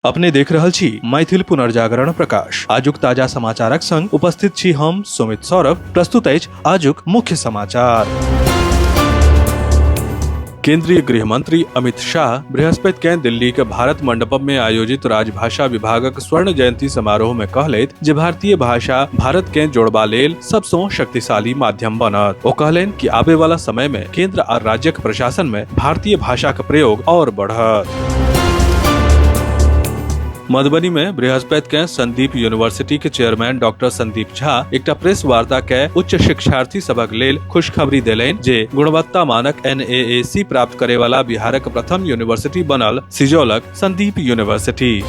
अपने देख रहल छी मैथिल पुनर्जागरण प्रकाश। आजुक ताजा समाचारक संग उपस्थित छी हम सुमित सौरभ। प्रस्तुत अछि आजुक मुख्य समाचार। केंद्रीय गृह मंत्री अमित शाह बृहस्पति के दिल्ली के भारत मंडपम में आयोजित राजभाषा विभागक स्वर्ण जयंती समारोह में कहलथि जे भारतीय भाषा भारत के जोड़बा लेल सबसँ शक्तिशाली माध्यम बनत। ओ कहलनि कि आबे वाला समय में केंद्र आ राज्यक प्रशासन में भारतीय भाषा के प्रयोग और बढ़त। मधुबनी में बृहस्पति के संदीप यूनिवर्सिटी के चेयरमैन डॉक्टर संदीप झा एकटा प्रेस वार्ता के उच्च शिक्षार्थी सबक लेल खुशखबरी देलनि जे गुणवत्ता मानक एनएएसी प्राप्त करे वाला बिहारक प्रथम यूनिवर्सिटी बनल सिजौलक संदीप यूनिवर्सिटी।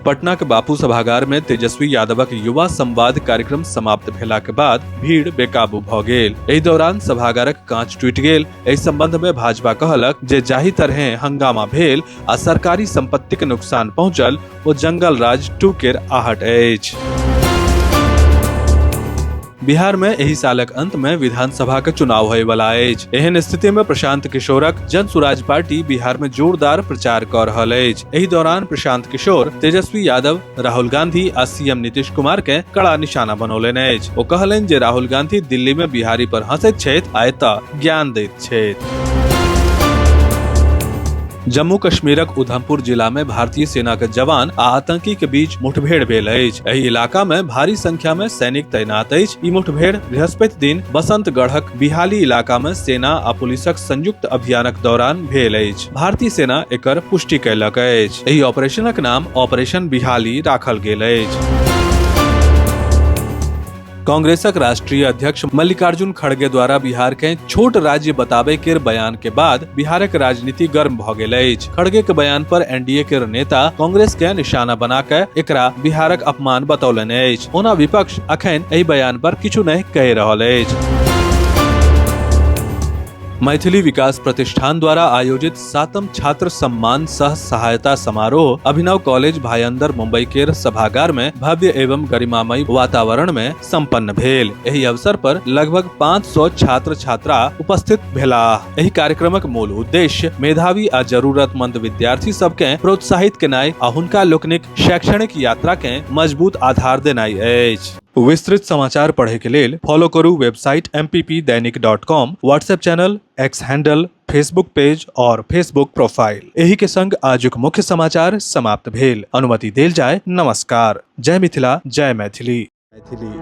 पटना के बापू सभागार में तेजस्वी यादवक युवा संवाद कार्यक्रम समाप्त भेला के बाद भीड़ बेकाबू भ गेल। एहि दौरान सभागारक कांच टूटि गेल। एहि संबंध में भाजपा कहलक जे जाहि तरहे हंगामा भेल आ सरकारी संपत्ति के नुकसान पहुंचल ओ जंगल राज 2 केर आहट अछि। बिहार में एहि सालक अंत में विधानसभा के चुनाव होय वाला अछि। एहन स्थिति में प्रशांत किशोरक जन सुराज पार्टी बिहार में जोरदार प्रचार कर रहल अछि। एहि दौरान प्रशांत किशोर तेजस्वी यादव, राहुल गांधी आ सीएम नीतीश कुमार के कड़ा निशाना बनौलनि अछि। ओ कहलनि जे राहुल गांधी दिल्ली में बिहारी पर हंसैत छथि आ एतऽ ज्ञान दैत छथि। जम्मू कश्मीरक उधमपुर जिला में भारतीय सेना के जवान आ आतंकी के बीच मुठभेड़ भेल अछि। एहि इलाका में भारी संख्या में सैनिक तैनात अछि। ई मुठभेड़ बृहस्पति दिन बसंतगढ़क बिहाली इलाका में सेना आ पुलिसक संयुक्त अभियानक दौरान भेल अछि। भारतीय सेना एकर पुष्टि कयलक अछि। एहि ऑपरेशनक नाम ऑपरेशन बिहाली राखल गेल अछि। कांग्रेसक राष्ट्रीय अध्यक्ष मल्लिकार्जुन खड़गे द्वारा बिहार के छोट राज्य बताबे के बयान के बाद बिहारक राजनीति गर्म भ गेल अछि। खड़गे के बयान पर एनडीए के नेता कांग्रेस के निशाना बना के एकरा बिहारक अपमान बतौलनि अछि। ओना विपक्ष अखन एहि बयान पर किछु नहि कहि रहल अछि। मैथिली विकास प्रतिष्ठान द्वारा आयोजित सातम छात्र सम्मान सह सहायता समारोह अभिनव कॉलेज भायंदर मुंबई के सभागार में भव्य एवं गरिमामयी वातावरण में संपन्न भेल। एहि अवसर पर लगभग 500 छात्र छात्रा उपस्थित भेलाह। एहि कार्यक्रमक मूल उद्देश्य मेधावी आ जरूरतमंद विद्यार्थी सबके प्रोत्साहित केनाइ आ हुनका लोकनिक शैक्षणिक यात्रा के मजबूत आधार देनाइ अछि। विस्तृत समाचार पढ़े के लेल फॉलो करू website mppdainik.com, WhatsApp channel, X handle, Facebook page और फेसबुक प्रोफाइल। एही के संग आजुक मुख्य समाचार समाप्त भेल। अनुमति देल जाय। नमस्कार। जय मिथिला, जय मैथिली। मैथिली।